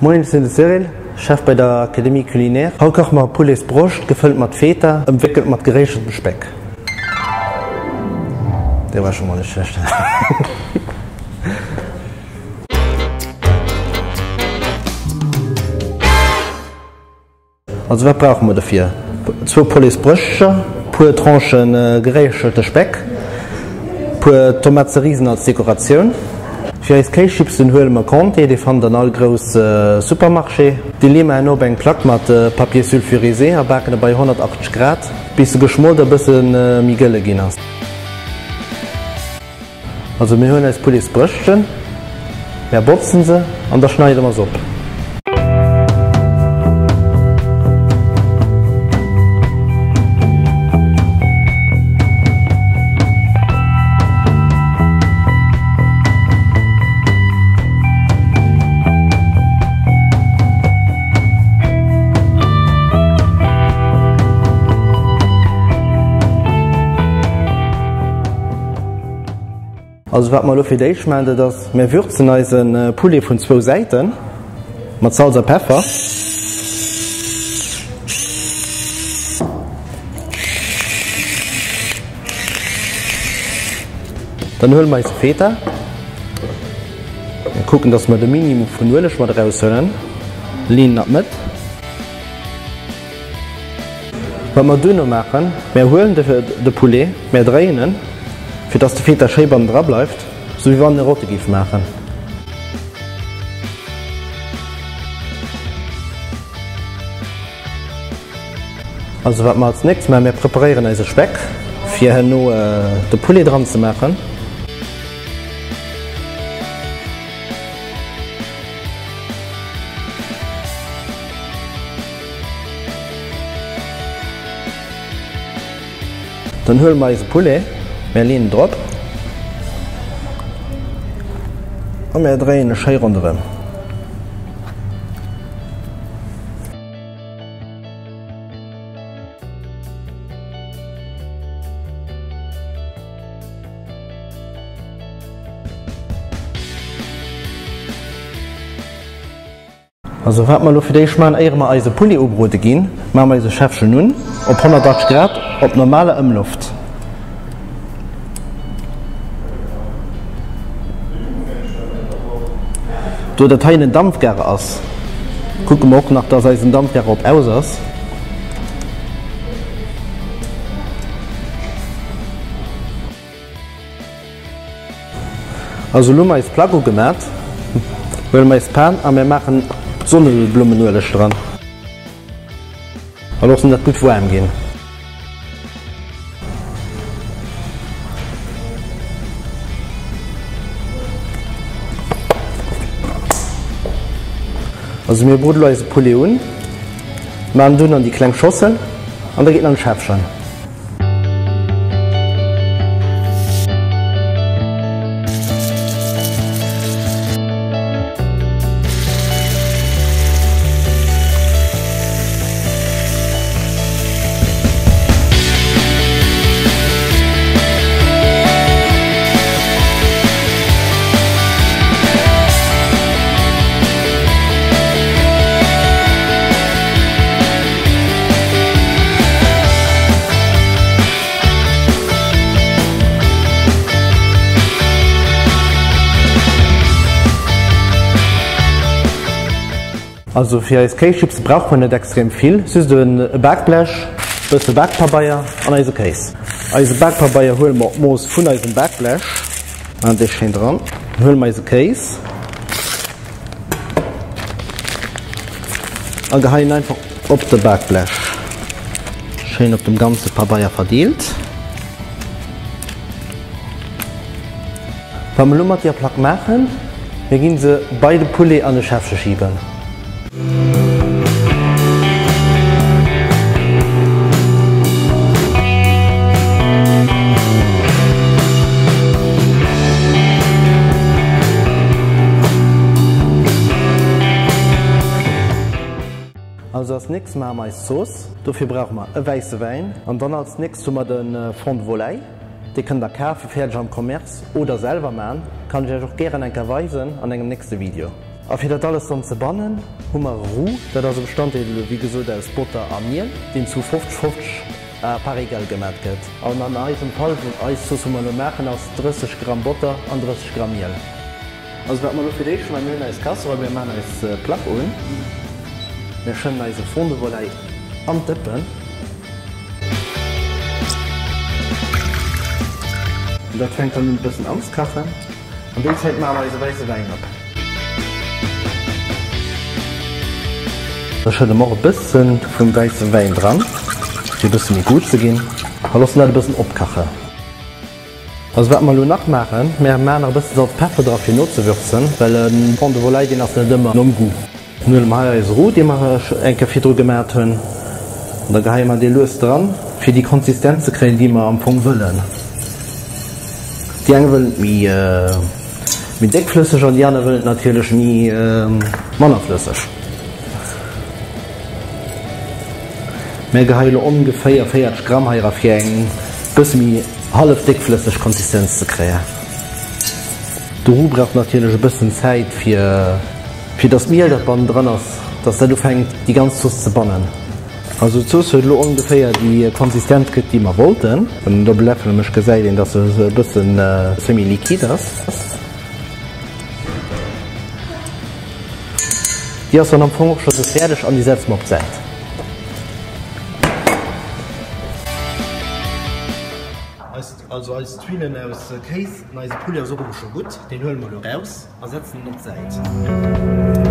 Moien, ech sinn de Cyril, Chef bei der Académie Culinaire. Haut kache mer Pouletsbroscht, gefëllt mat Feta, ëmwéckelt mat geréischeltem Speck. Dee war scho mol net schlecht. Also wat brauche mer dofir? Zwou Pouletsbrëschtcher, puer Tranchen geréischelte Speck, puer Tomate Cerisen als Dekoratioun. Fir eis Kéischipsen huele mer Comté, dee fannt der an all grouss Supermarché. Déi leeë mer herno op eng Plack mat Papier sulfurisé a baken e bei 180 Grad bis se geschmolt a bësse méi gëlle ginn ass. Also mir huelen eis Pouletsbrëschtchen, mär botzen se an da schneide mer se op. Also wat mer elo fir d'éischt maachen, dat ass, mir würzen eise Poulet vun zwou Säite mat Salz a Peffer. Dann huele mer eise Feta. Mir kucken, dass mer de Minimum vun Ueleg mat eraushuelen, leeën en an d'Mëtt. Wat mer duerno maachen, mär huelen de Poulet, mär dréien en, fir dass de Feta schéi bannendra bleift, sou wéi wann en e Rotte géif maachen. Also wat mer als nächst maachen, mär preparéieren eise Speck, fir herno de Poulet dran ze maachen. Dann huele mer eise Poulet, mär leeën en drop a mär dréien e schéi ronderëm. Also wat mer elo fir d'éischt maachen, éiere mer eise Poulet ubrode ginn, maache mer eise Schäffchen un op 180 Grad op normaler Ëmloft. Do dat hei en Dampgarer ass, kucke mer och nach, dass eisen Dampgarer op aus ass. Also elo hu mer eis Plack ugemat, huele mer eis Pan a mir maachen Sonneblummenueleg dran a loossen dat gutt waarm ginn. Also mir brode lo eise Poulet un, maachen dunn an déi kleng Schossel an da geet en an d'Schäffchen. Also fir eis Kéischips brauch mer net extrem vill, just e Bakblech, bësse Bakpabeier an eise Kéis. Eise Bakpabeier huele mer op d'Mooss vun eisem Bakblech, maachen dee schéin dran. Dann huele mer eise Kéis a geheien einfach op de Bakblech. Schéin op dem ganze Pabeier verdeelt. Wat mer elo mat deer Plack maachen, mir ginn se bei de Poulet an de Schäffche schiben. Also als nächst maache mer eis Zooss. Dofir brauche mer e wäisse Wäin an dann als nächst hu mer de Fond de volaille. Dee kënnt der kafe fäerdeg am Commerce oder selwer man. Kann ech iech och gären eng Kéier weisen an engem nächste Video. A fir dat alles dann ze bannen, hu mer e Roux, dat ass e Bestanddeel, wéi gesot, aus Botter a Miel, deen zu 50, 50 à part égale gemat gëtt. An an eisem Fall, eis Zooss wou mer elo maachen, ass 30 Gramm Botter an 30 Gramm Miel. Also wat mer elo fir d'éischt maachen, mir hunn eis Casserole, mir maachen eis Plaque un, mir schëdden eise Fond de volaille an d'Dëppen. An dat fänkt dann un e bëssen anzekachen. An déi Zäit maache mer eise wäisse Wäin op. Da schëdde mer och e bësse vum wäisse Wäin dran, fir e bësse méi Goût ze ginn. A loossen dat e bëssen opkachen. Also wat mer elo nach maachen, mär maachen nach e bësse Salz, Peffer dra fir nozewürzen, well e Fond de volaille deen ass net ëmmer nom Goût. Dann huele mer hei eise Roux dee mer eng Kéier virdru gemat hunn an da geheie mer dee lues dran fir déi Konsistenz ze kréien déi mer am Fong wëllen. Déi eng wëllen et méi méi déckflësseg an déi aner wëllen et natierlech méi manner flësseg. Mär geheie lo ongeféier 40 Gramm hei era fir eng bësse méi hallef déckflësseg Konsistenz ze kréien. De Roux brauch natierlech e bëssen Zäit fir fir dass d'Miel dat bannendran ass, dass dat ufänkt déi ganz Zooss ze bannen. Also d'Zooss huet elo ongeféier déi Konsistenz kritt déi mer wollten. Wann een op e Läffel mécht gesäit een dass se e bëssen semi-liquide ass. Déi ass dann am Fong och scho sou fäerdeg an déi setze mer op d'Säit. Also eis Tuilen aus Kéis an eise Poulet ass och elo scho gutt. Deen huele mer elo raus a setzen en op d'Säit.